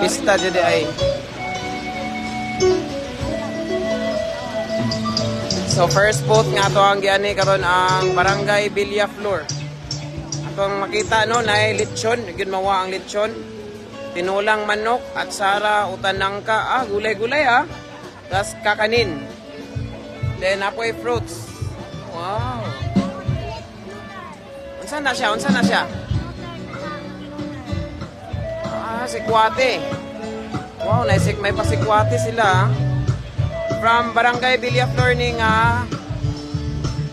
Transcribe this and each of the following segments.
Pista jud ay. So first boat nga ato ang giani karon ang Barangay Villaflor. Atong makita, no, naay lechon, gyud mawa ang lechon. Tinulang manok at sara utanangka, ah, gulay-gulay ah. Tas kakanin. Then apoy fruits. Wow. Unsa na siya? Unsa na siya? Ah, sikwate. Wow, naisik may pasikwate sila, ah. From Barangay Villaflor ni nga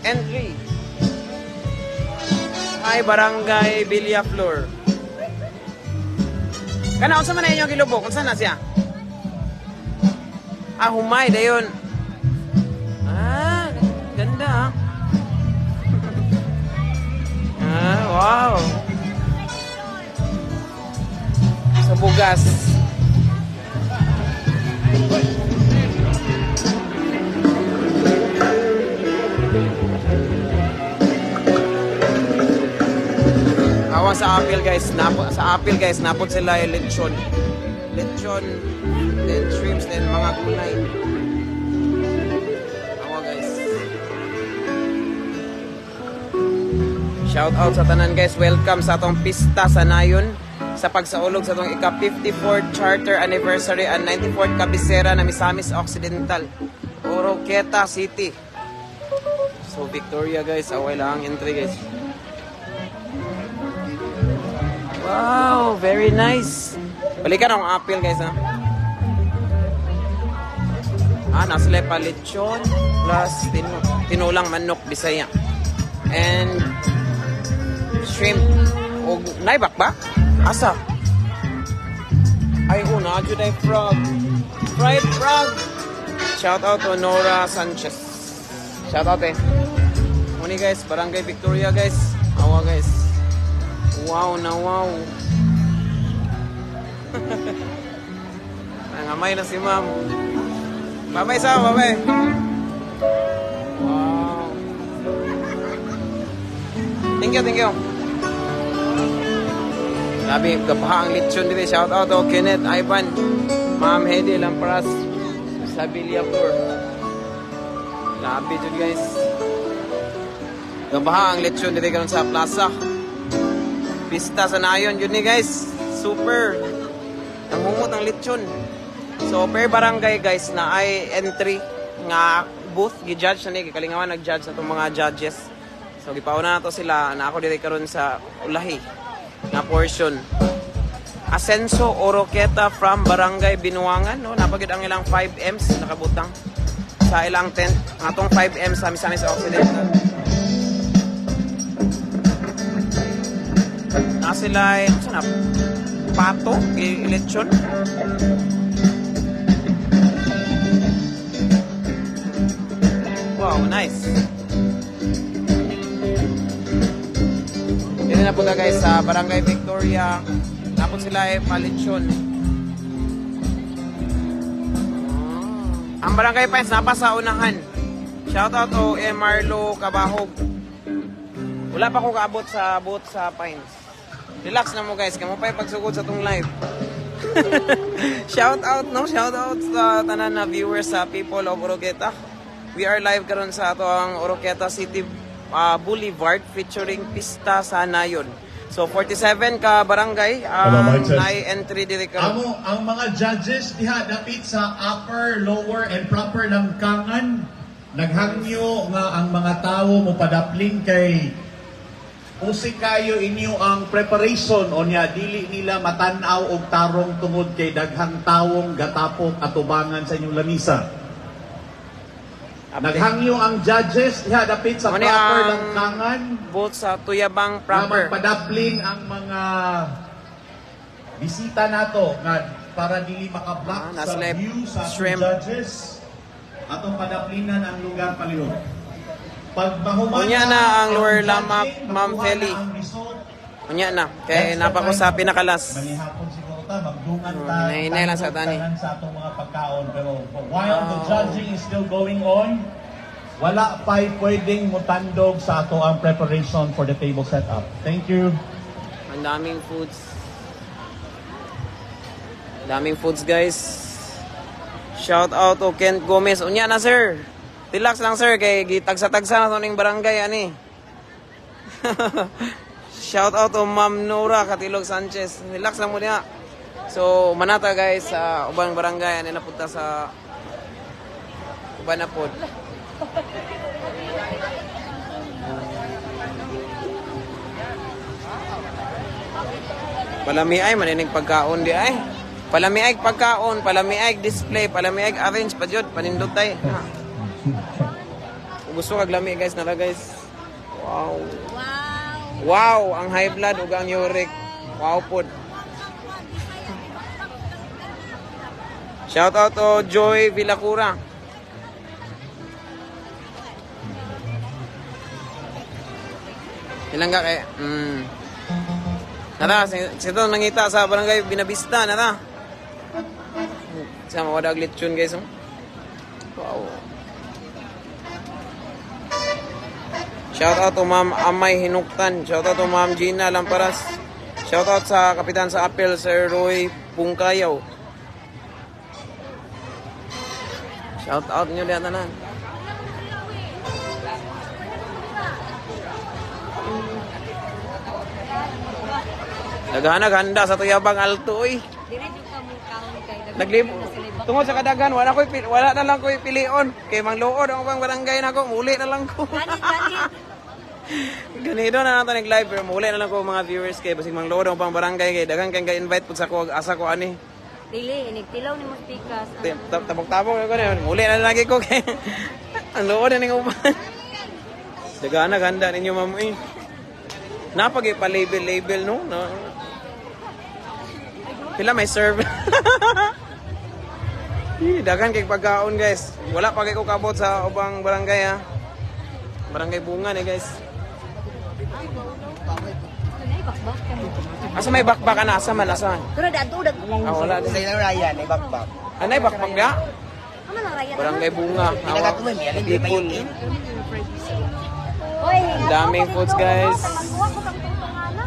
entry. Ay, Barangay Villaflor. Kana, unsa man na inyong gilubok? Unsa na siya? Ah, humay dayon. Ah, ganda ah. Ah, wow. Sa bugas. Awa sa apple, guys, napo, sa apple, guys, napot sila yung lechon. Lechon, then shrimps, then mga gulay. Awa, guys. Shout out sa tanan, guys. Welcome sa atong pista sa nayon sa pagsaulog sa atong ika-54th charter anniversary and 94th kabisera na Misamis Occidental, Oroquieta City. So Victoria, guys, away lang ang entry, guys. Wow, very nice. Balikan ang apple, guys, ha. Ah, nasa pa lechon plus tinulang manok Bisaya. And shrimp og naibak ba? Asa? Ay, una, jud ay frog. Fried frog. Shout out to Nora Sanchez. Shout out eh. Muni, guys, Barangay Victoria, guys. Awa, guys. Wow na wow. Nangamay na si ma'am. Bye-bye sa, bye-bye. Wow. Thank you, thank you. Grabe, gabaha ang lechon dito. Shout out to Kenneth, Ivan, Ma'am Hedy Lampras sa Villaflor. Grabe jud, guys. Gabaha ang lechon dito karon sa plaza. Pista sa nayon yun ni, guys. Super. Ang humot ang lechon. So per barangay, guys, na ay entry nga booth gi-judge na ni kalingawan nag-judge sa itong mga judges. So gipauna na to sila na ako diri karon sa ulahi nga portion. Asenso Oroqueta from Barangay Binuangan, no, napagid ang ilang 5Ms nakabutang sa ilang tent. Ang atong 5M sa Misamis Occidental. Na sila ay, ano na? Pato, lechon. Wow, nice. Dito na po na, guys, sa Barangay Victoria. Napot sila ay palechon. Ang Barangay Pines napa sa unahan. Shout out to M. Marlo Cabahog. Wala pa ko kaabot sa booth sa Pines. Relax na mo, guys, kamo pa pagsugod sa tong live. Shout out, no, shout out sa tanan na viewers sa people of Oroquieta. We are live karon sa ato ang Oroquieta City Boulevard featuring Pista sa Nayon. So 47 ka barangay Hello, ang Mike. naay entry diri karon. Amo ang mga judges diha dapit sa upper, lower and proper langkangan, naghangyo nga ang mga tawo mo padapling kay usik kayo inyo ang preparation o niya dili nila matan-aw og tarong tungod kay daghang tawong gatapok atubangan sa inyong lamisa. Naghangyo ang judges diha dapit sa Mo ni proper ang langkangan booth sa Tuyabang nga proper. Magpadapling ang mga bisita nato nga para dili makablock Ah, sa nasa view sa atong shrimp. judges, atong padaplinan ang lugar palihog. Pag mahuman Unya na ang Lower judging, Lamap, Ma'am makuha Feli. na ang result, Unya na kay next napa ko time, sa pinakalas. Manihapon siguro ta, magdungan ta, Hinay-hinay lang sa tani. tanan sa atong mga pagkaon. Pero while the Oh. judging is still going on, wala pa'y pwedeng mutandog sa ato ang preparation for the table setup. Thank you. Ang daming foods. Daming foods, guys. Shout out to Kent Gomez. Unya na, sir. Relax lang, sir, kay gitagsa-tagsa na to ning barangay ani. Shout out to Ma'am Nora Katilog Sanchez. Relax lang mo niya. So, manata guys sa ubang barangay ani napunta sa uban na pod. Palami ay maninig pagkaon di ay. Palami ay pagkaon, palami ay display, palami ay arrange pa jud panindot tay. Ha. Kung gusto kag lami guys, nara guys. Wow. Wow! Wow, ang high blood ug ang uric. Wow pod. Shout out to Joy Villacura. Ilang ka kay? Nara, sito nangita sa barangay Binabista, nara. Sa mawadag lechon guys. Oh. Wow. Shout out to Ma'am Amay Hinuktan. Shout out to Ma'am Gina Lamparas. Shout out sa kapitan sa Apple, Sir Roy Pungkayaw. Shout out nyo diyan tanan. Daghan handa sa Tuyabang Alto oy. Dire jud ka mo kaon kay Naglib tungod sa kadaghan wala na lang ko'y pilion kay mangluod ang ubang barangay nako, muli na lang ko. Gani gani. Ganito na nato nag live pero muli na lang ko mga viewers kay basig mangluod ang ubang barangay kay daghan kay invite pud sa ko asa ko ani. Dili inig tilaw nimo pikas. Tabok-tabok ko na muli na lang ko kay ang luod na ning uban. Daghan na handa ninyo ma'am eh. Napag pa label label no. No. Pila may serve. Ih, daghan kay pagkaon guys. Wala pa kay ko kabot sa ubang barangay ha. Barangay Bunga ni guys. Ay, bakbak ka mo. Asa may bakbak na asa man asa man? Pero dadto dag. Ah, wala din. Sa ilang Ryan, ay bakbak. Anay bakbak ga? Ama lang raya. Barangay Bunga. Pinagatuloy, may alin, di pa People. yun. Oy, Ang daming foods, guys.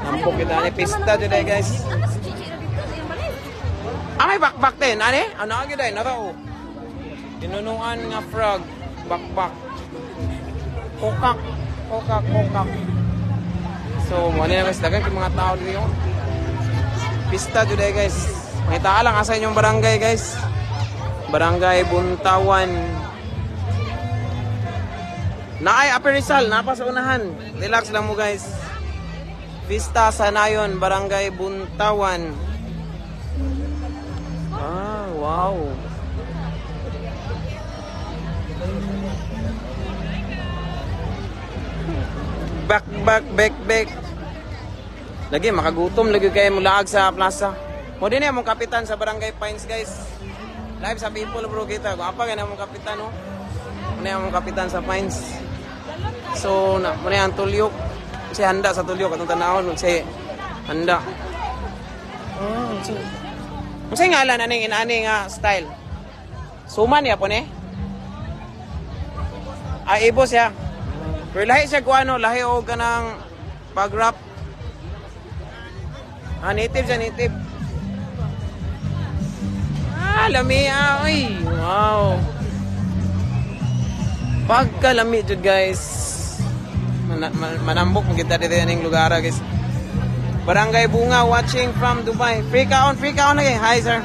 Nampok kita ni pista today guys. Ano si Chichi ra dito sa iyang balay? Ah, may bakbak din. Ani? Ano ang gyud ay nara oh. Tinunuan nga frog, bakbak. Kokak, kokak, kokak. So, mo na guys, daghan kay mga tao dito. Pista today guys. Makita lang asa inyong barangay guys. Barangay Buntawan. Naay Upper Rizal, napa sa unahan. Relax lang mo guys. Vista sa Nayon, Barangay Buntawan. Ah, wow. Back, back, back, back. Lagi, makagutom lagi kayo mulaag sa plaza. Mo din mong kapitan sa Barangay Pines, guys. Live sa people bro kita. Gwapa kay na mong kapitan, no? Mo na mong kapitan sa Pines. So, na, mo na ang tulyok. Si handa sa tulyok atong tanawon si handa. Oh, so, unsay ngalan aning inani nga style? Suman ya po ni? Ah, ibo siya. Pero lahi siya kung ano, lahi o kanang pag-wrap. Ah, native siya, native. Ah, lami ah, uy. Wow. Pagkalami jud guys. Manambok mo kita dito ning lugar ah, guys. Barangay Bunga watching from Dubai. Free kaon lagi. Hi sir.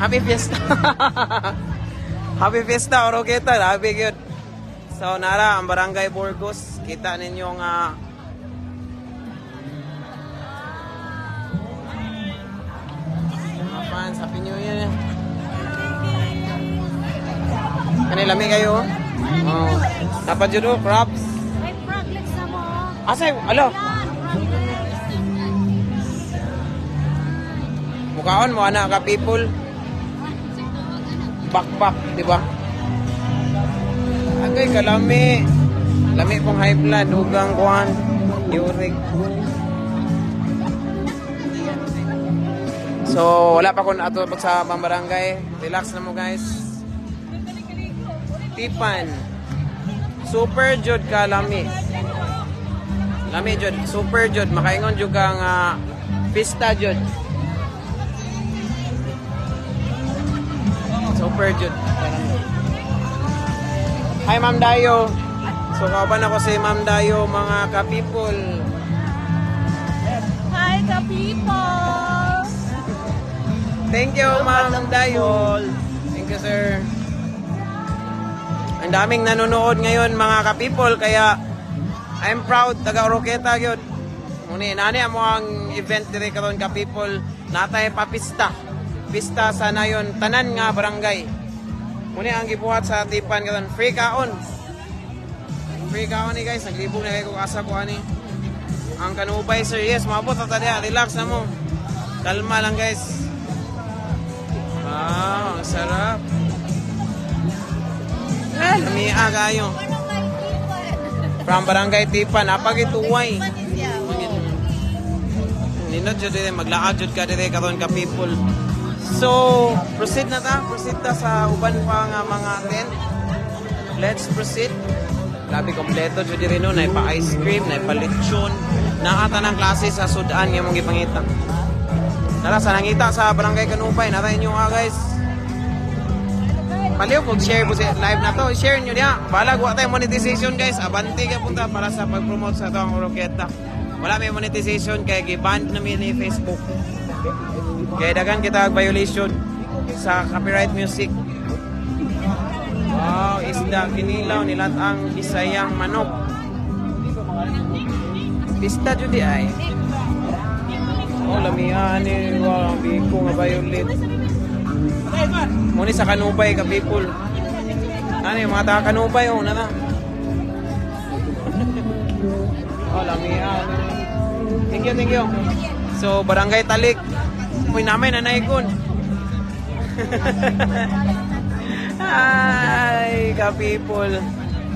Happy Fiesta. Happy Fiesta, oro kita. Happy good. So nara ang Barangay Burgos. Kita ninyo nga mga fans, Happy New Year. Kanila lami kayo. Oh. Dapat jud oh, crabs. May froglegs na mo. Asa, alo. Yan, froglegs. Mukaon mo ana ka people. Bakbak, di ba? Agay kalami. Lami pong high blood ugang kuan. Uric. So, wala pa kon ato pag sa pambarangay. Relax na mo guys. Tipan. Super jud ka lami. Lami jud, super jud makaingon jud ka nga Pista jud. Super jud. Hi, Ma'am Dayo. So kauban ako si Ma'am Dayo, mga ka-people. Hi, ka-people! Thank you, Ma'am Dayo. Thank you, sir. Ang daming nanonood ngayon, mga ka-people, kaya I'm proud taga Oroquieta gyud. Muni nani amo ang event diri karon, ka-people, natay papista. Pista sa nayon tanan nga barangay. Muni ang gibuhat sa Tipan karon, free kaon. Free kaon ni, guys, naglibog na kay ko asa ko ani. Ang Kanubay, sir, yes, maabot ta diha, relax na mo. Kalma lang, guys. Ah, ang sarap. Eh, lamia kayo. From Barangay Tipan, napagituway. Nindot jud dire, maglaag jud ka dire karon, ka people. So, proceed na ta, proceed ta sa uban pa nga mga tent. Let's proceed. Grabe, kompleto jud dire, no, nay pa ice cream, nay pa lechon. Naa tanang klase sa sudan nga mong gipangita. Nara sa nangita sa Barangay Kanubay, nara inyo nga, guys. Paliw kung share po si live na to, share nyo niya. Balag wa tayo monetization, guys. Abante ka punta para sa pag-promote sa atong Oroquieta. Wala may monetization kay gi-ban na mi ni Facebook. Kaya dagan kita og violation sa copyright music. Wow, isda kinilaw, nilat-ang Bisayang manok. Pista jud di ay. Oh, lamian ni, wow, biko nga violet. Muni sa Kanubay, ka people. Ano yung mga taga Kanubay, oh, nana. Oh, lamian. Thank you, thank you. So, Barangay Talik. Uy, namay nanay kun. Ay, ka people.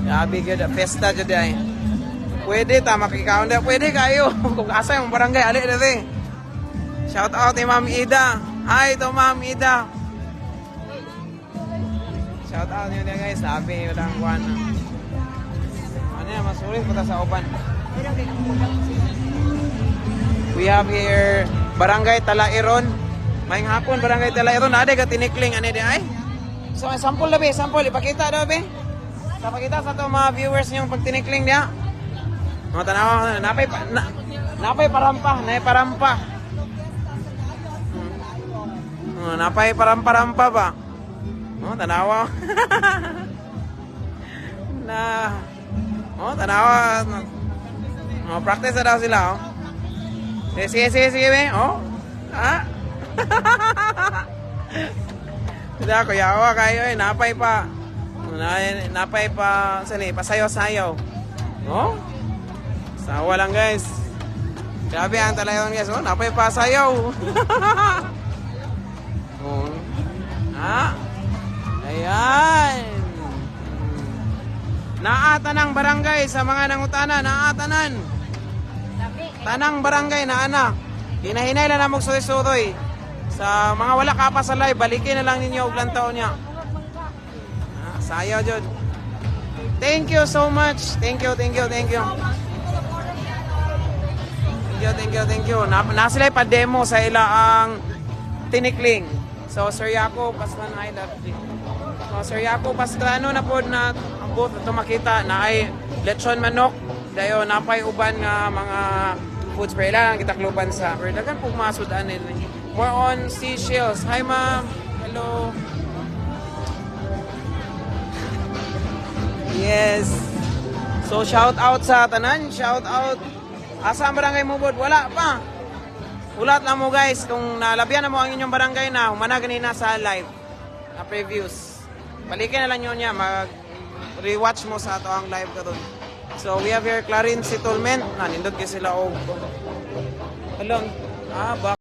Grabe gyud, festa jud ay. Pwede ta makikaon da. Pwede kayo. Kung asa yung barangay, ali diri. Shout out ni Ma'am Ida. Hi to Ma'am Ida. Shout out niyo guys. Sabi walang kuan. Ano yan, masulit punta sa uban. We have here Barangay Talairon. Maayong hapon, Barangay Talairon. Ade ka tinikling ani di ay. So sample na be, sample ipakita daw be. Sa pakita sa to mga viewers niyong pagtinikling niya. Mga tanawa, napay na, napay parampa, napay parampa. Oh, napay parampa-rampa ba? Oh, tanawa. Na. Oh, tanawa. Oh, practice na daw sila, oh. Sige, sige, sige, sige, be. Oh. Ah. Sila, kuyawa kayo eh. Napay pa. Napay pa, saan eh, pasayaw-sayaw. Oh? Sawa lang, guys. Grabe ang talayon, guys. Oh, napay pa sayaw. Oh. Ah. Ayan. Naa tanang barangay sa mga nangutana, naa tanan. Tanang barangay na ana. Hinahinay lang na magsuroy-suroy. Sa mga wala ka pa sa live, balikin na lang ninyo og lantaw niya. Ah, sayaw jud. Thank you so much. Thank you, thank you, thank you. Thank you, thank you, thank you. Na sila pa demo sa ila ang tinikling. So, Sir Jaco Pastrano, I love you. So, Sir Jaco Pastrano na po na ang booth ito makita na ay lechon manok. Dayon, napay uban nga mga foods pero ilang kita kluban sa. Pero daghan po mga sudan nila. More on seashells. Hi, ma'am. Hello. Yes. So shout out sa tanan, shout out. Asa ang barangay Mubod? Wala pa. Ulat lang mo, guys, kung nalabyan na mo ang inyong barangay na, humana ganina sa live na previews. Balikin na lang yun niya, mag rewatch mo sa ato ang live karon. So we have here Clarence Settlement. Na nindot kay sila og Hello. Ah, ba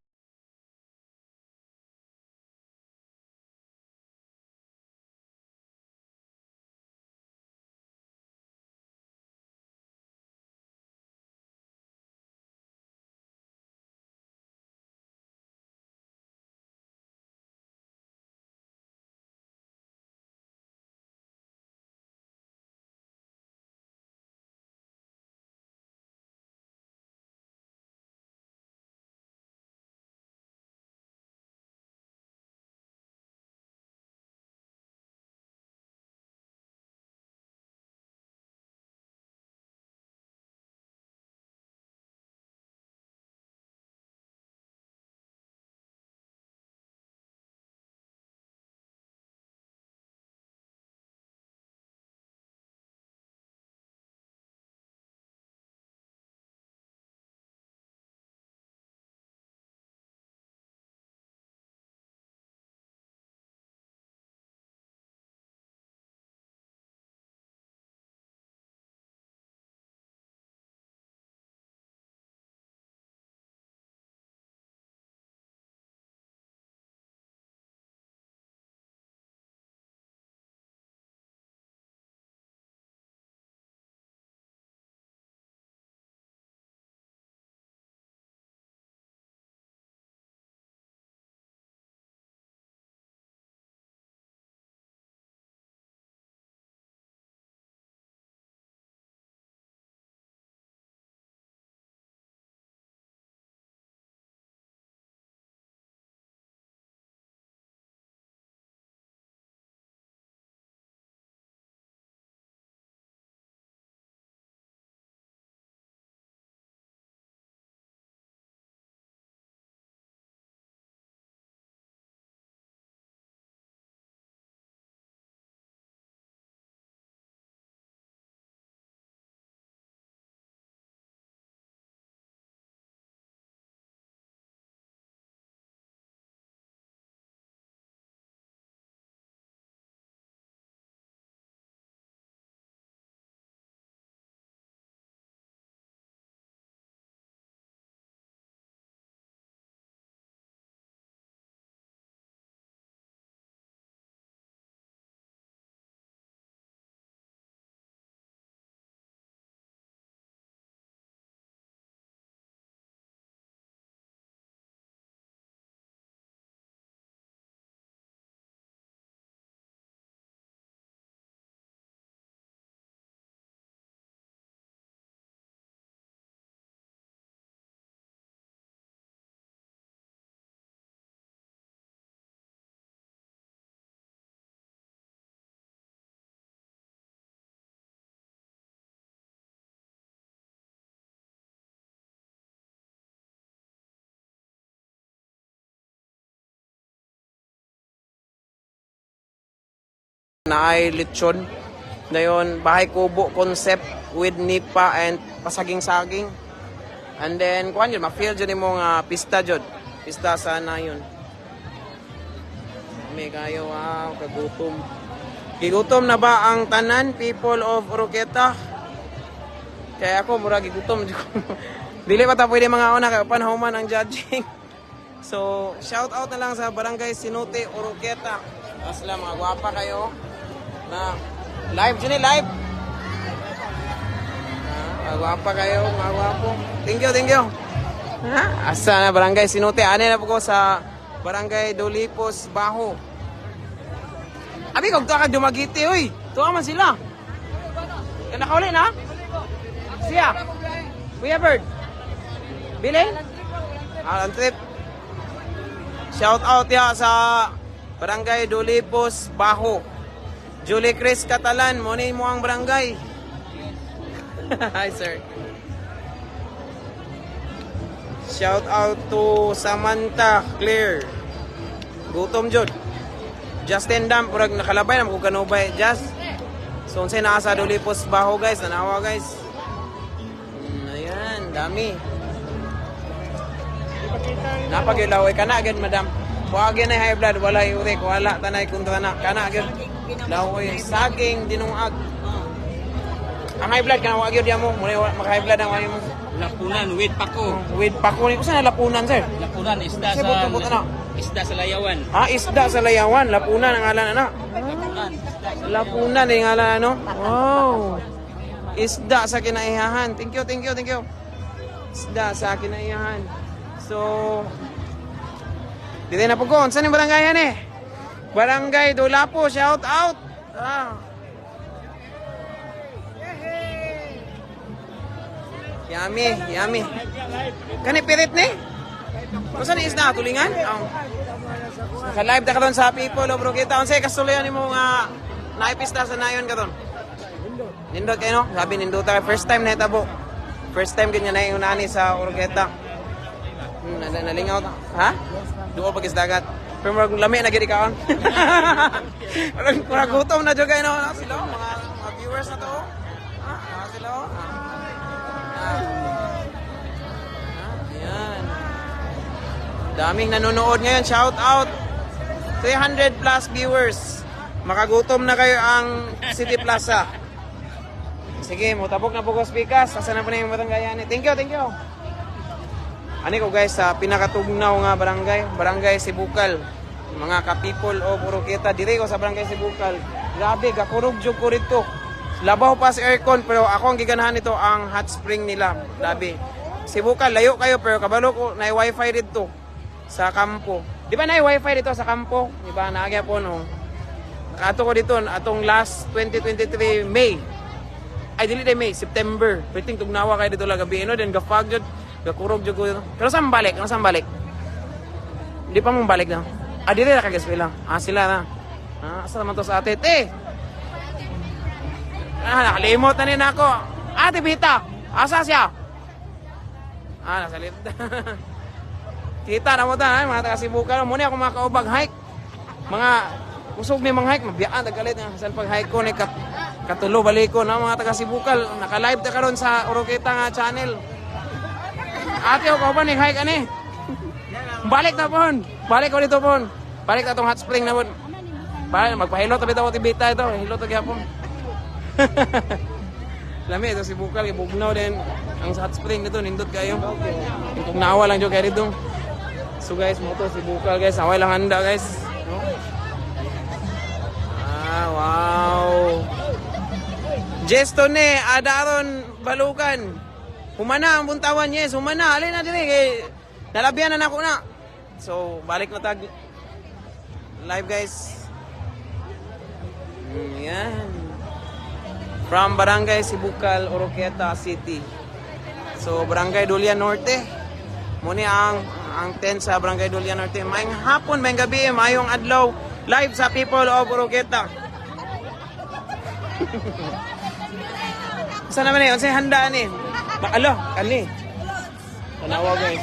Naay lechon. Dayon bahay kubo concept with nipa and pasaging-saging. And then kuan yun, ma-feel jud nimo nga pista jud. Pista sa nayon. May kayo, wow, kagutom. Gigutom na ba ang tanan, people of Oroquieta? Kaya ako, mura gigutom. Dili pa ta pwede mga una, kaya panhuman ang judging. So, shout out na lang sa Barangay Sinute, Oroquieta. Asla, mga gwapa kayo. Na, live, dyan eh, live. Ah, mga gwapa kayo, mga gwapo. Thank you, thank you. Ha? Asa na Barangay Sinute. Ano na po ko sa Barangay Dolipos, Baho. Abi, kung tuwa ka Dumaguete, uy. Tuwa man sila. Kaya nakauli na? Siya. Kuya Bird. Bilin? Ah, ang trip. Shout out ya sa Barangay Dolipos, Baho. Julie Chris Catalan, mo ni mo ang barangay. Hi, sir. Shout out to Samantha Claire. Gutom jud. Justin Dam, purag nakalabay na kung kanubay. Just. So, unsay naa sa Dolipos Baho, guys. Tanawa, guys. Ayan, dami. Napagilaway ka na agad, madam. Wag na high blood, wala uric, wala tanay kontra na. Kana agad. Laway, saging, dinungag. Ang high blood, kana wag yun mo. Muna maka high blood ang wag mo. Lapunan with pako. With pako ni, usa na lapunan, sir? Lapunan isda Kasi sa buto-buto na. Isda sa Layawan. Ah, isda sa Layawan, lapunan ang ngalan ana. Lapunan isda sa Lapunan ang ngalan ano. Wow. Isda sa kinaihahan. Thank you, thank you, thank you. Isda sa kinaihahan. So, dito na po ko. Saan yung barangay yan eh? Barangay Dolapo, shout out. Ah. Yummy, yummy. Kani pirit ni? Kung saan isda? Tulingan? Oh. Naka-live ta karon sa people of Roqueta. Unsay kasulian nimo nga naipista sa nayon karon? Nindot kayo no? Sabi nindot ta first time na hitabo. First time ganyan na yung unani sa Oroqueta. Nalingaw ta. Ha? Duo pag dagat. Pero murag lami na gid ikaon. Murag gutom na jud kayo no? Ah, sila oh, mga viewers na to. Oh. Ah, ah, sila oh. Ah. Ah. Ah, ayan. Daming nanonood ngayon. Shout out. 300 plus viewers. Makagutom na kayo ang City Plaza. Sige, mutabok na po ko speakers. Asa na po na yung barangay ani. Thank you, thank you. Ani ko guys sa pinakatugnaw nga barangay, Barangay Sibukal. Mga ka-people of Oroquieta, dire ko sa Barangay Sibukal. Grabe, gakurog jud ko rito. Labaw pa sa aircon pero ako ang giganahan nito ang hot spring nila. Grabe. Sibukal, layo kayo pero kabalo ko na wifi dito sa kampo. Di ba na wifi dito sa kampo? Di ba naagya po no? Nakato ko dito atong last 2023 May. Ay dili day May, September. Perting tugnawa kayo dito lang gabi no, then gafag jud, gakurog jud ko. Pero saan balik? Ano saan balik? Di pa mong balik na. Ah, dili na kagas lang. Ah, sila na. Ah, asa naman to sa ate? Te! Ah, nakalimot na rin ako. Ate Bita, asa siya? Ah, nasa lit. Kita na mo ta, ay, mga taga Cebu ka. Muna ako mga kaubag hike. Mga kusog ni mga hike, mabiyaan tagalit nga sa pag hike ko ni katulo balik ko na mga taga Sibukal. Naka-live ta karon sa Oroqueta nga channel. Ate, ako ba ni hike ani? Balik na pon. Balik ko dito pon. Balik na tong hot spring na pon. Balik magpahilot tabi ta tibita ito, hilot ta gyapon. Lami ito si Bukal, ibugnaw din ang hot spring dito, nindot kayo. Yung nawa lang jud kayo dito. So guys, mo to si Bukal guys, away lang handa guys. No? Ah, wow. Gesto ne, ada aron balukan. Humana ang buntawan, yes, humana. Alin na diri kay nalabian na nako na. So, balik na tag live guys. Yan. From Barangay Sibukal, Oroquieta City. So, Barangay Dulian Norte. Muni ang tent sa Barangay Dulian Norte. Maayong hapon, maayong gabi, maayong adlaw. Live sa people of Oroquieta. Saan naman eh? Unsay handa ni? Alo, kani. Tanawa guys.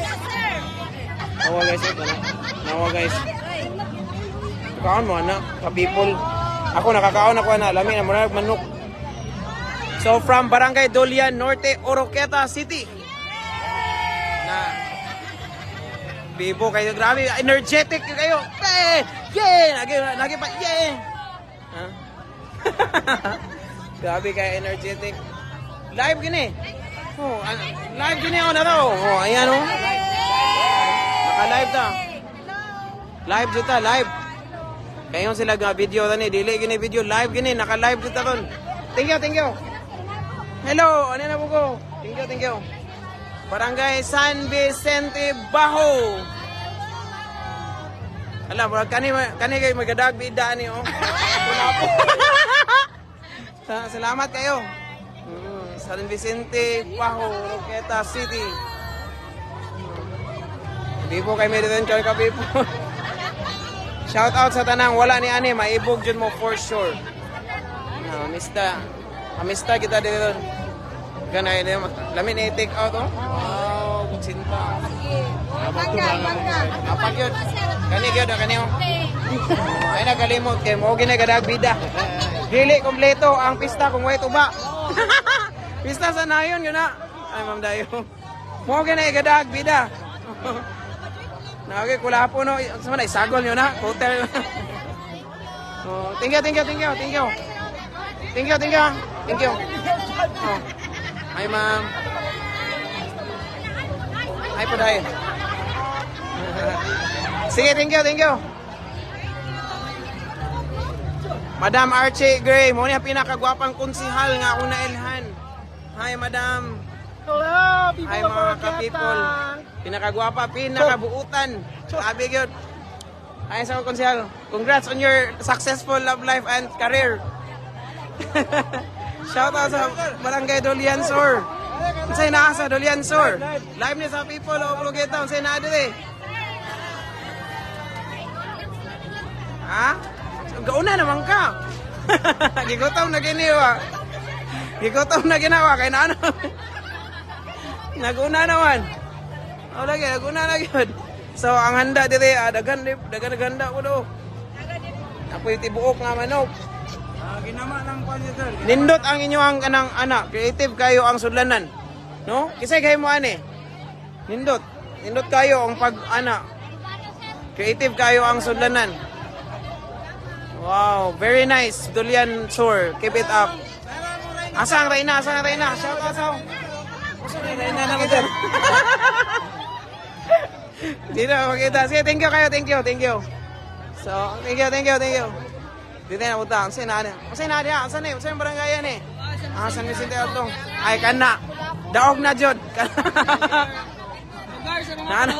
Tanawa guys, eh, tanawa guys. Kaon mo ana, ka people. Ako nakakaon ako na lami na murag manok. So from Barangay Dolian Norte, Oroqueta City. Na Bibo kayo, grabe, energetic kayo. Eh, yeah, lagi lagi pa, yeah. Ha? Grabe kayo energetic. Live gini. Oh, live gini ako na to. Oh, ayan oh. Naka-live ta. Live jud ta, live. Kayo sila nga video tani, dili gini video, live gini, naka-live jud ta ron. Thank you, thank you. Hello, ano na po ko? Thank you, thank you. Barangay San Vicente Bajo. Alam, murag kani kani kay magadag bida ni oh. Wala po. Salamat kayo. San Vicente Bajo, Roqueta City. Di po kay Meridan kay kape po. Shout out sa tanang wala ni ani maibog jud mo for sure. No, mista. Amista kita dito. Ganay din lami ni take out oh. Wow, kutsinta. Bangga, bangga. Apag yun. Kani gyud ah, kani oh. Oh, ay nagalimot kay mo gini gadag bida. Dili kompleto ang pista kung way tuba. Pista sa nayon yun na. Ay ma'am dayo. Mo gini gadag bida. Nage kula po no. Sa man isagol yun na. Hotel. Oh, thank you, thank you, thank you, thank you. Thank you, thank you. Thank you. Oh. Hi, ma'am. Hi po dahil. Sige, thank you, thank you. Madam Archie Gray, mo niya pinakagwapang konsihal nga akong nailhan. Hi, Madam. Hello, people Hi, of mga Oroqueta. ka-people. Pinakagwapa, pinakabuutan. Sabi gyud. Ay sa konsihal. Congrats on your successful love life and career. Shout out sa Barangay Dolian Sur. Unsay naa sa Dolian Sur? Live ni sa people of Oroqueta. Unsay naa diri? Ha? Gauna naman ka. Gigutom na giniwa. Gigutom na ginawa kay na ano. Naguna naman. Oh, lagi naguna na gyud. So ang handa diri ah, daghan daghan handa ko do. Apoy tibuok nga manok. Ginama lang pa niya, sir. Nindot ang inyo ang kanang ana, creative kayo ang sudlanan. No? Kisay kay mo ani. Nindot. Nindot kayo ang pag ana. Creative kayo ang sudlanan. Wow, very nice. Dulian Sur. Keep it up. Asa ang Reyna? Asa ang Reyna? Shout out sa. Asa ang Reyna na dyan? Hindi na makita. Sige, thank you kayo. Thank you, thank you. So, thank you, thank you, thank you. Dito na punta. Ang sina na. Ang sina na. Ang sina. Ang sina barangay yan eh. Ah, San Vicente Altong. Ay, kana. Daog na, Jod. Na ano?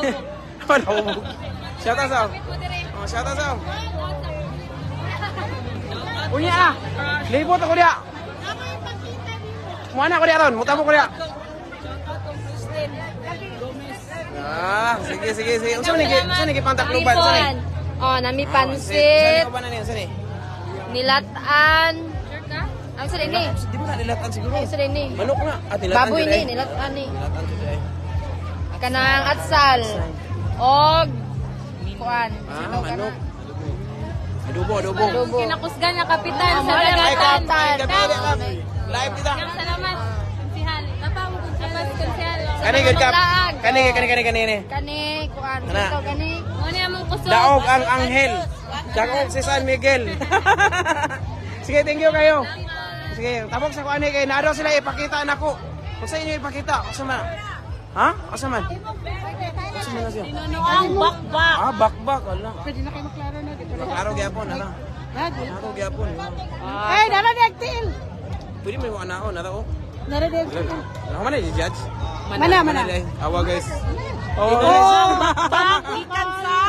Wala. Shout out sa. Oh, shout out sa. Unya na. Libot ako diya. Muana ko diya ron. Muta mo ko diya. Ah, sige sige sige. Unsa man ni unsa ni gipangtakluban unsa ni? Oh, nami Unsa ni pansit, uban na ni unsa ni? nilatan. Ang sa ni? Di mo na nilatan siguro. Ang sa ni? Manok na. Ah, nilatan Baboy jud ni, eh. nilatan ni. Nilatan jud eh. Kanang atsal. Og kuan. Ah, manok. Adobo, adobo. Adobo. Kinakusgan na kapitan sa Ay, dagatan. kapitan. Ay, gabi, gabi. Live dito. Salamat. Konsihal. Tapa mo konsihal. Konsihal. Kani good kap. Laag. Kani kani kani kani kani. Kani kuan. Kana. Ito kani. Mo ni among kusog. Daog ang anghel. Daog si San Miguel. Sige, thank you kayo. Sige, tabok sa kuan kay naro sila ipakita nako. Kung sa inyo ipakita, asa man? Ha? Asa man? Asa man na siya? Ang bakbak. Ah, bakbak, ala. Pwede na kayo maklaro na. Maklaro gyapon, ala. Klaro gyapon. Ay, dara nagtil. Pwede may mga anaon, nara oh. Dara nagtil. Ano man na judge? Mana mana. Awa guys. Oh, guys.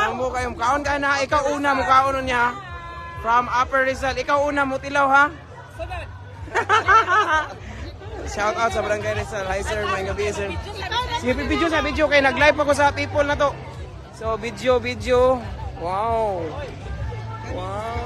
Sambo kayo, kaon ka na. Ikaw una, mukhaon niya. From Upper Rizal. Ikaw una, mutilaw ha. Shout out sa Barangay Rizal. Hi sir, may gabi sir. Sige, video sa video kay nag-live ako sa people na to. So, video, video. Wow. Wow.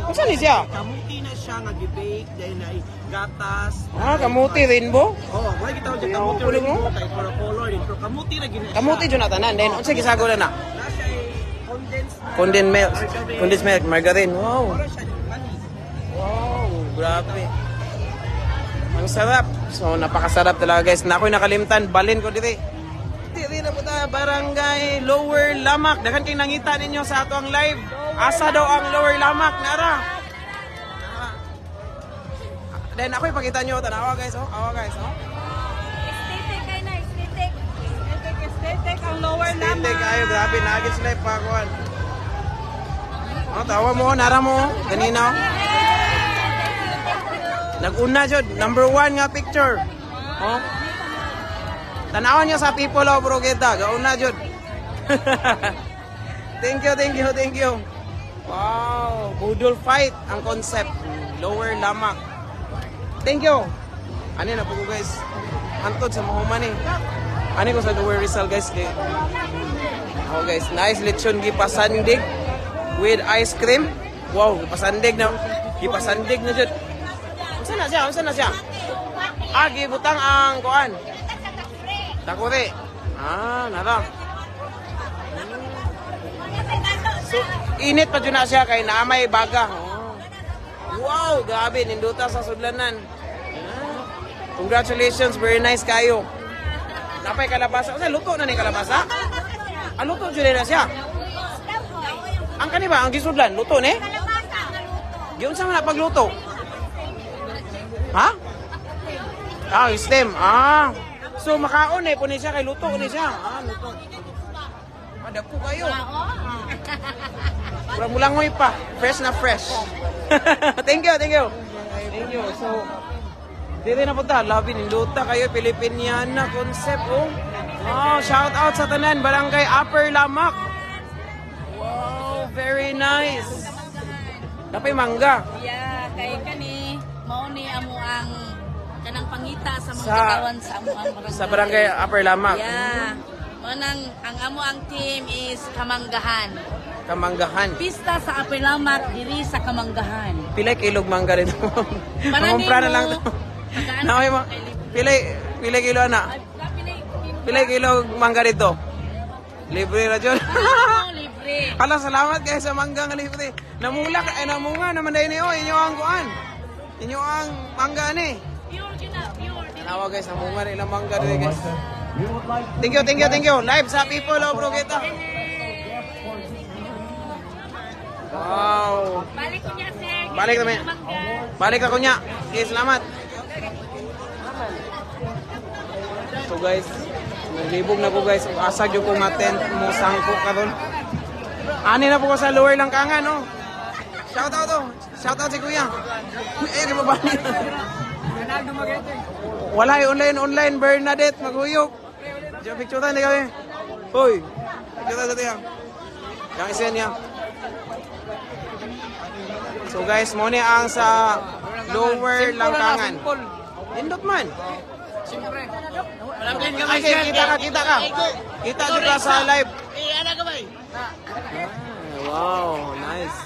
Unsa ni siya? Kamuti na siya nga gi-bake dahil na gatas. Ah, kamuti rainbow. Oh, wala kita dyan kamuti Kulo mo? rainbow kay for color din. Pero kamuti na gina siya. Kamuti jud na tanan. Then unsa gisago na na? Na siya ay condensed na. Condensed milk, condensed milk, margarine. Wow. Para siya honey. Grabe. Ang sarap. So, napakasarap talaga, guys. Na ako'y nakalimtan. Balin ko diri. Diri na po ta, Barangay Lower Lamak. Daghan kay nangita ninyo sa ato ang live. Asa daw ang Lower Lamak? Nara. Nara. Then ako'y pakita nyo. Tanawa, guys. Oh. Awa, guys. Oh. Aesthetic kay na, aesthetic. Aesthetic ang Lower Aesthetic kayo. Grabe. Nagit sila ipakuan. Oh, tawa mo. Nara mo. Oh. Ganina. Oh. Nag-una jud, number one nga picture. Oh. Tanawan niyo sa people of Oroqueta, gauna jud. Thank you, thank you, thank you. Wow, budol fight ang concept. Lower Lamak. Thank you. Ano na po ko, guys. Antod sa mahuman eh. Ano ko sa Lower Rizal, guys. Kay. Oh guys, nice lechon gipasandig with ice cream. Wow, gipasandig na. Gipasandig na jud. Unsa na siya? Unsa na siya? Ah, gibutang ang kuan. Takuri. Ah, nara. So, init pa jud na siya kay naa may baga. Oh. Wow, grabe ninduta sa sudlanan. Ah. Congratulations, very nice kayo. Napay kalabasa. Unsa luto na ni kalabasa? Ah, luto jud na siya. Ang kani ba ang gisudlan luto ni? Giunsa man na pagluto? Ha? Ah, stem. Ah. So makaon eh po ni siya kay luto ni siya. Ah, luto. Ah, dagko kayo. Murag mulangoy pa. Fresh na fresh. Thank you, thank you. Thank you. So, dito na punta. Labi, niluta kayo. Pilipiniana concept, oh. Wow, shout out sa tanan. Barangay Upper Lamak. Wow, very nice. Napay mangga. Yeah, kay kani mao ni amo ang kanang pangita sa mga katawan sa amo ang barangay. Sa Barangay Upper Lamak. Yeah. Mao nang ang amo ang team is Kamanggahan. Kamanggahan. Pista sa Upper Lamak diri sa Kamanggahan. Pilay kilog mangga dito. Para Mangumpra na nimo. lang to. Tagaan Naoy mo. Pilay pilay kilo na. Pilay kilo mangga dito. Libre ra jud. Ah, libre. Hala, salamat guys sa mangga nga libre. Namula ay namunga naman dahil niyo inyo ang kuan. Inyo ang mangga ni. Pure gyud na, pure. Tanawa guys, namunga na ilang mangga dito, guys. We would like to Thank you, thank you, thank you. Live sa people of Roqueta. Wow. Balik ko niya, sir. Balik kami. Balik ako niya. Okay, salamat. So guys, naglibog na ko, guys. Ug asa gyud ko nga tent mo sangko karon. Ani na po ko sa Lower Langkangan, no. Shout out to. Shout out si Kuya. Eh, di ba ba niya? Wala eh, online online Bernadette maghuyop. Diyan picture ni kami. Hoy. Picture sa tiya. Yang isa niya. So guys, mo ni ang sa Lower Langkangan. Indot man. Okay, kita ka, kita ka. Kita jud ka sa live. Ah, wow, nice.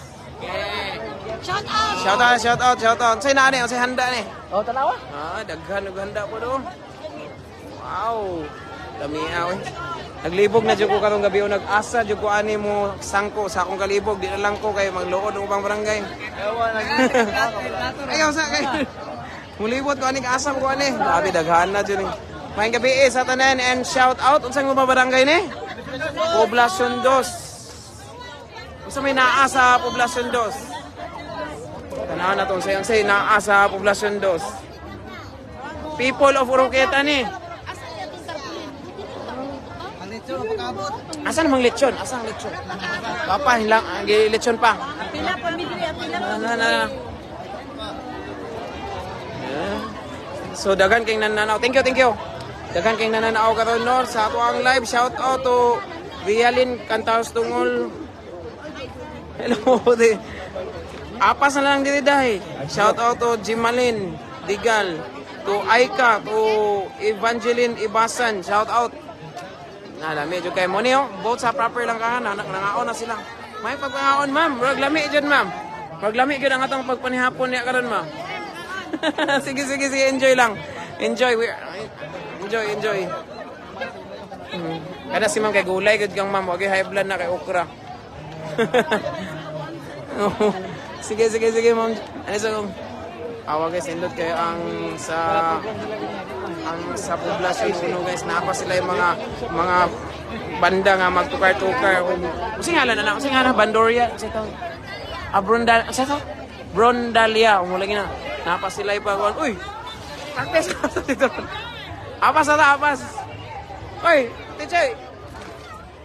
Shout out. Shout out, shout out, shout out. Say na ani, say handa ni. Oh, tanawa. Ah, daghan og handa po do. Wow. Lami eh. Naglibog na jud ko karong gabi o nag-asa jud ko ani mo sangko sa akong kalibog di na lang ko kay magluod ng ubang barangay. Ayaw sa kay. Mulibot ko ani kaasam ko ani. Grabe daghan na jud ni. Maayong gabi eh, sa tanan and shout out unsang mga barangay ni? Poblasyon 2. Unsa may naa sa Poblasyon 2? Tanaw na to unsay unsay naa sa Poblasyon 2. People of Oroqueta ni. Asa namang lechon? Asa ang lechon? Papa, hilang ang lechon pa. Pila pa mi diri, pila Na, na, na. Yeah. So daghan kay nananaw. Thank you, thank you. Daghan kay nananaw karon no sa ato ang live. Shout out to Rialin Cantaos Tungol. Hello, di. Apas na lang diri dahi. Shout out to Jimalin Digal, to Aika, to Evangeline Ibasan. Shout out. Na lami jud kay mo niyo. Both sa proper lang kahan, anak nangaon na sila. May pagpangaon, ma'am. Murag lami jud, ma'am. Murag lami jud ang atong pagpanihapon niya karon, ma'am. Sige, sige, sige, enjoy lang. Enjoy. Enjoy, enjoy. Kada si ma'am kay gulay gud kang ma'am, wag high blood na kay okra. Oo. Sige, sige, sige, ma'am. Ano sa kong? Awa guys, nindot kayo ang sa Poblacion Uno, guys. Naa pa sila yung mga banda nga magtukar-tukar. Unsay ngalan na na? Unsay ngalan Bandoria? Unsay tawag? Ah, Bronda, unsay tawag? Brondalia. Mao lagi na. Naa pa sila yung pagkuhan. Uy! Practice ka sa dito. Apas na ta, apas. Uy, teacher.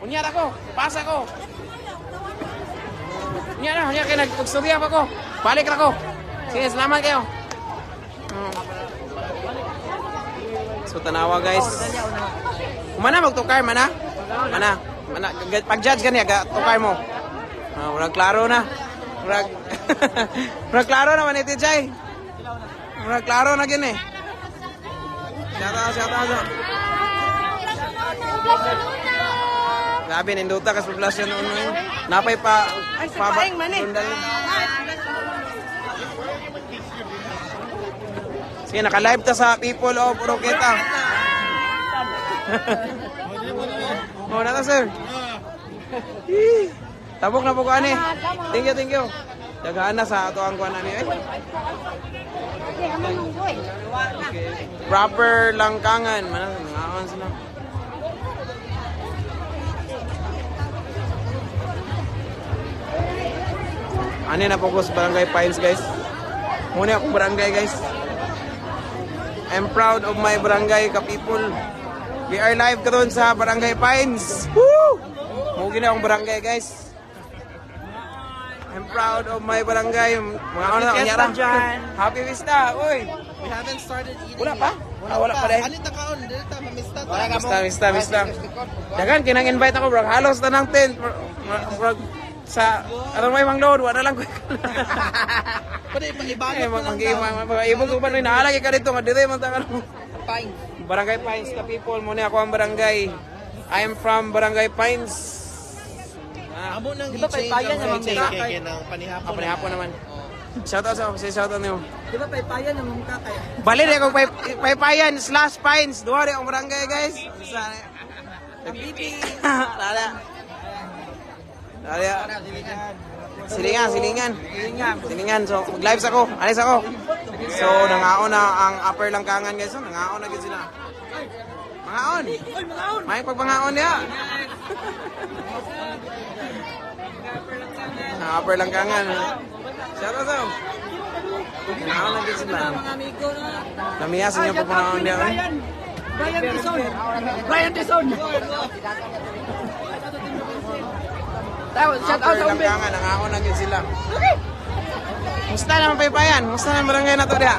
Unya ra ko. Pasa ko. Unya na, unya kay nag-istorya pa ko. Balik ra ko. Sige, salamat kayo. So tanawa, guys. Mana magtukar mana? Mana? Mana pag-judge gani ga tukar mo. Ah, murag klaro na. Murag klaro na man iti Jay. Murag klaro na gini. Shout out, shout out. Grabe, nindota kas Poblacion Uno. Napay pa Ay, sa pa paeng man eh. Sige, naka-live ta sa People of Oroquieta. Oh, na ta, sir. Yee. Tabok na po ko ani. Thank you, thank you. Daghaan na sa ato ang kuan ani eh. Proper langkangan, mana nangaon sila. Ani na po ko sa Barangay Pines, guys. Muna akong barangay, guys. I'm proud of my barangay ka people. We are live karon sa Barangay Pines. Woo! Mao na akong barangay, guys. I'm proud of my barangay. Mga ano na Fiesta kanyara. dyan. Happy Vista. Uy. We haven't started eating. Wala pa? Ah, wala pa dahil. Ano ta kaon? Dili ta mamista ta. Mista, mista, mista. Dagan kinang invite ako, bro. Halos tanang tent. Bro, bro, sa aron may mang load, wala lang ko. Pwede ibalot Eh, na lang mag mag ibog ko pa no naalagi ka dito nga dire man ta karon. Pines. Barangay Pines ka people, mo ni ako ang barangay. I am from Barangay Pines. Ah, Amo nang Di ba i-change paypayan ang naman change mukha kay kay- ng panihapon. ah, panihapon naman. Shout out sa si shout out niyo. Di ba paypayan naman mukha kaya? Bali rin akong paypayan/Pines. Duha rin akong barangay, guys. Sa Bibi. Lala. Lala. Silingan, silingan. Silingan. So, mag-live sa ko. Alis ako. So, nangaon na ang Upper Langkangan, guys. So, nangaon na gid sila. Mangaon. May pagpangaon niya. Ang Upper Langkangan. Shout out sa. Nangaon na gid sila. Mga amigo na. Lamiya sa inyo pagpangaon niya. Brian. Brian Dizon. Brian Dizon. Shout out Upper sa umbe. Langkangan, nangaon na gid sila. Musta naman paypayan? Musta naman barangay na to diha?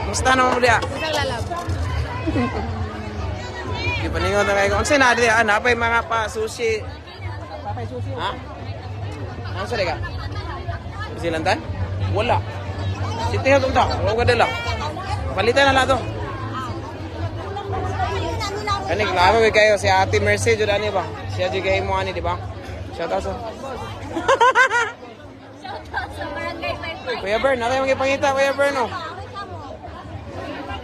Musta naman mo diha? Isang lalab. Di paningon na kayo. Unsa na diha? Ah, napay mga pa sushi. Papay sushi. Ha? Ano sa ka? Silantan? Wala. Siti ha ta. Wala ka dala. Palitan na lang to. Kani klaro kay kayo si Ate Mercy jud ani ba? Siya jud kay mo ani di ba? Shout out sa. Shout out sa Barangay Paypay. Kuya Bern, natay magipangita Kuya Bern oh.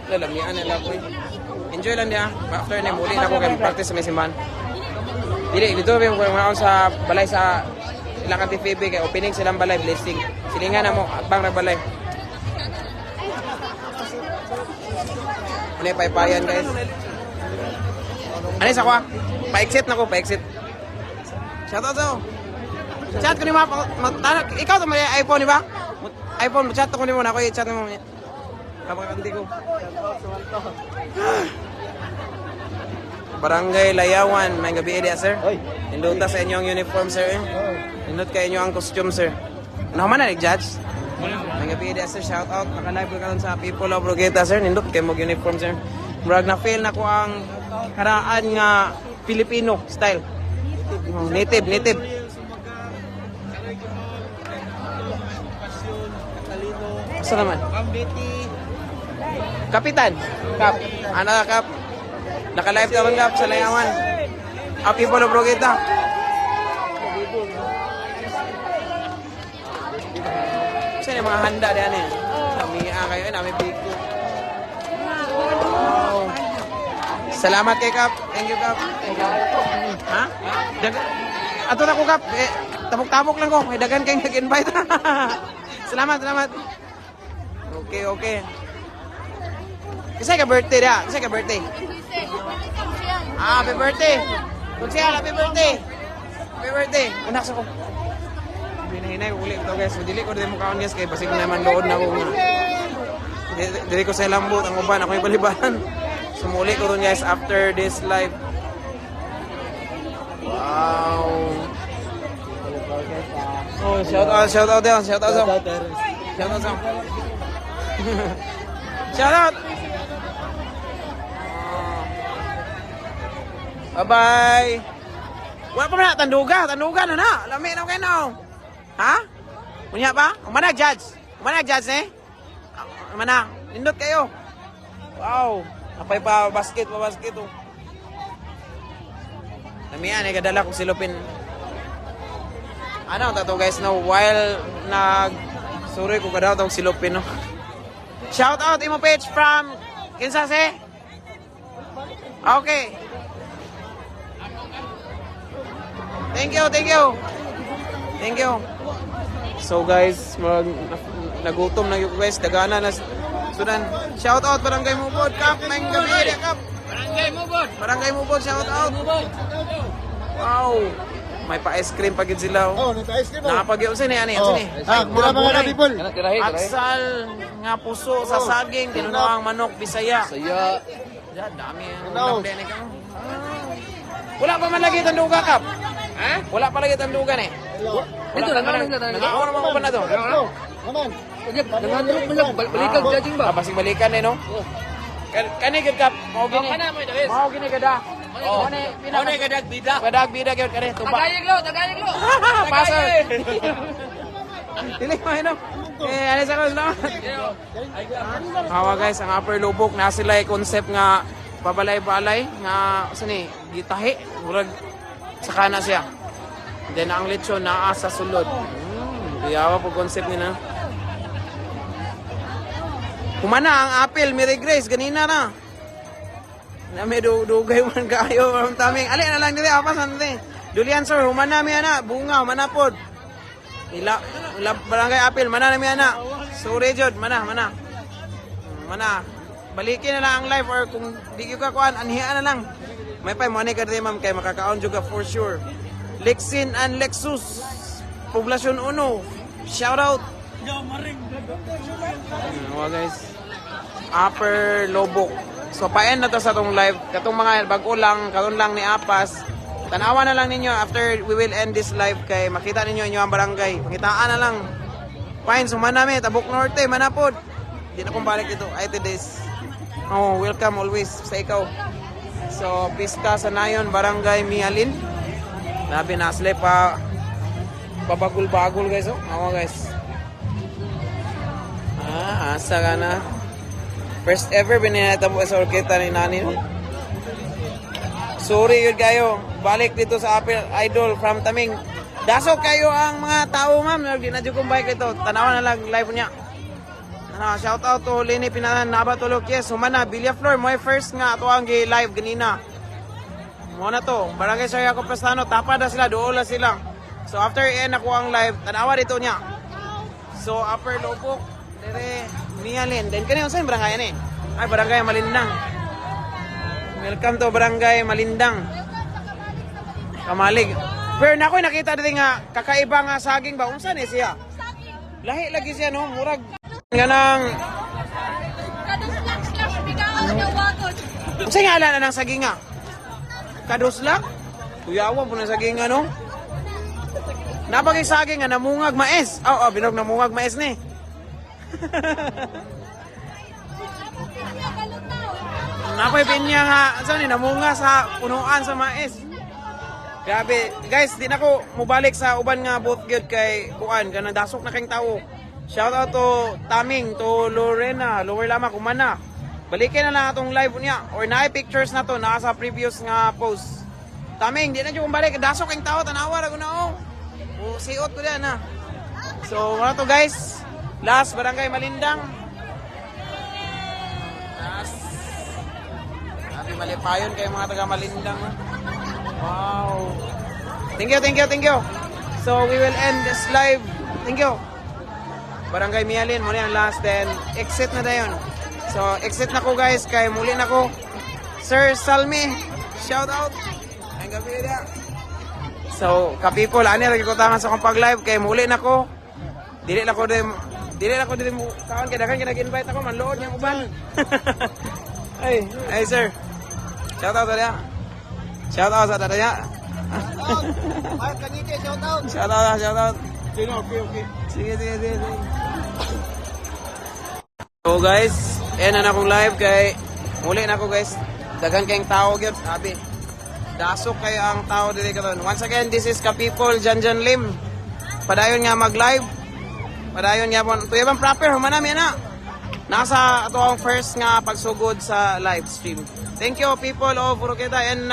Wala, lamian na lang ko. Enjoy lang niya. After ni muli na ako kay practice sa may simbahan. Dili dito may mga sa balay sa ilang ka TV kay opening silang balay blessing. Silingan na mo atbang ra balay. Ano yung paypayan, guys? Ano sa kwa? Pa-exit na ko, pa-exit. Shout out sa'yo. Chat ko ni ma, ikaw to may iPhone, di ba? iPhone, chat ko ni mo na ako, i-chat mo. Kapag ko. Barangay Layawan, may gabi diya, sir. Nindota sa inyo ang uniform, sir. Nindot kay inyo ang costume, sir. Ano man na nag-judge? May gabi diya, sir. Shout out. Naka-live ka karon sa People of Oroquieta, sir. Nindot kay mo uniform, sir. Murag na feel na ko ang karaan nga Filipino style. Native, native. Basta naman. Kapitan. Kap. Ano ka, Kap? Naka-live naman, Kap, sa Layawan. Ah, People of Oroquieta. Saan yung mga handa diyan eh? Namiya kayo, eh, nami biko. Wow. Salamat kay Kap. Thank you, Kap. Thank you. Ha? Ato na ko, Kap. Eh, tabok-tabok lang ko. May dagan kayong nag-invite. Salamat, salamat. Okay. Kasi ka birthday da? Kasi ka birthday? Ah, happy birthday. Konsehal, happy birthday. Happy birthday. Unak sa ko. Hinahinay ko ulit to, guys. So, dili ko din mo kaon, guys, kay basig naman lood na ko nga. Dili ko sa lambot ang uban ako balibaran. Sumuli ko ron, guys, after this live. Wow. Oh, shout out down, shout out. Shout out. Shout out. Shout out. Bye-bye. Wala pa man na, tanduga, tanduga na na. Lami na kayo na. Ha? Unya pa? Umana judge. Umana judge eh. Umana. Nindot kayo. Wow. Apay pa basket, pa basket oh. Lamian eh kadala kong silupin. Ano tato, guys, no, while nag suroy ko kada tong silupin, no. Shout out imo page from kinsa se? Okay. Thank you, thank you. Thank you. So guys, mag nagutom na yun, guys, dagana na sudan. Shout out Barangay Mubod, Kap, may gabi, Kap. Barangay Mubod. Barangay Mubod, shout out. Wow. May pa-ice cream pa gid sila. Oh, nagka-ice cream oh. Nakapag-iusin ni ani, ani. Ah, mura mga people. Aksal nga puso sa saging, tinunoang manok Bisaya. Saya. Yan, dami. Ano? Ulam din ikaw. Wala pa man lagi tanduga, Kap. Ha? Wala pa lagi tanduga ni. Dito lang, lang, lang, lang. Nakaon naman ko pa na to. Oh, naman. Balikan judging ba? Ah, basig balikan eh, no? Kani gyud, Kap. Mao gini. Mao gini kada. Oh. Mao na kadag bida. Kadag bida gyud kani tuba. Tagayag lo, tagayag lo. Pasok. Dili mo hinom. Eh, ano sa ko? Hawa guys, ang Upper Lubok na sila ay concept nga pabalay-balay nga sa ni gitahi murag saka na siya. Then ang lechon naa sa sulod. Yawa po concept ni na. Humana ang apple, Mary Grace, ganina na. Na may dugay man kayo from taming. Ali na lang dili apas ante. Dulian sir, humana mi ana, bunga humana pod. Ila, ila barangay apple, mana na mi ana. Sorry jud, mana mana. Mana. Balikin na lang ang live or kung di gyud ka kuan, anhian na lang. May pa mo ani ka diri, ma'am, kay makakaon jud ka for sure. Lexin and Lexus. Poblasyon 1. Shout out. Wa guys. Upper Lobok. So pa-end na to sa tong live. Katong mga bag-o lang, karon lang ni Apas. Tanawa na lang ninyo after we will end this live kay makita ninyo inyo ang barangay. Pangitaan na lang. Fine, sumana mi, Tabuk Norte, manapod. Di na kong balik dito. Ay, this. Oh, welcome always sa ikaw. So, pista sa Nayon, Barangay Mialin. Labi na sila pa pabagul-bagul, guys, oh. Awa, guys. Ah, asa ka na. First ever bininata po sa orketa ni Nani. No? Sorry yun kayo. Balik dito sa Apple Idol from Taming. Dasok kayo ang mga tao, ma'am. Di na dyan kong bike dito. Tanawa na lang live niya. Ano, shout out to Lenny Pinanan, Nabatulok, yes, humana, Villaflor, my first nga ato ang live ganina. Mo na to, Barangay Sir Jacob Pestano, tapa na sila, duol na sila. So after i-end ako ang live, tanawa dito niya. So Upper Lobok, dire Mialin. Then kani unsa yung barangay ani? Ay, Barangay Malindang. Welcome to Barangay Malindang. Kamalig. Pero na ako'y nakita diri nga kakaiba nga saging ba unsa ni siya? Lahi lagi siya, no, murag ganang Kaduslak slash bigaw na wagon. Unsa nga ala na ng saging nga? Kaduslak? Kuyawa po ng saging nga, no? Napagay saging nga namungag mais. Oh, binog namungag mais ni. Napoy pinya nga, saan ni namunga sa punuan sa mais. Grabe, guys, di na ko mubalik sa uban nga booth gyud kay kuan kanang dasok na kayong tao. Shout out to Taming, to Lorena, Lower Lama kumana. Balikin na lang atong live niya or naay pictures na to naa sa previous nga post. Taming, di na jud kong balik, dasok kayong tao, tanawa ra ko na oh. O siot ko diyan na. So, wala to, guys. Last Barangay Malindang. Last. Grabe, malipayon kayo mga taga Malindang. Wow. Thank you, thank you, thank you. So we will end this live. Thank you. Barangay Mialin mo ni ang last, then exit na dayon. So exit na ko, guys, kay muli na ko. Sir Salmi, shout out. Ang gabi na. So, ka-people, ani lagi ko tangan sa akong pag-live kay muli na ko. Dili na ko dili mo kaon kay daghan kay nag-invite ako manlood niyang uban. Ay, ay sir. Shout out sa diya. Shout out sa diya. Mark Kanite, shout out. Shout out, shout out. Okay. Sige, sige, sige, sige. So guys, ayan na akong live kay muli na ako, guys. Daghan kayong tao gyud, sabi. Dasok kayo ang tao diri karon. Once again, this is Ka-People Janjan Lim. Padayon nga mag-live. Padayon nga po. Tuya bang proper human na na. Nasa ato ang first nga pagsugod sa live stream. Thank you, people of Oroquieta and na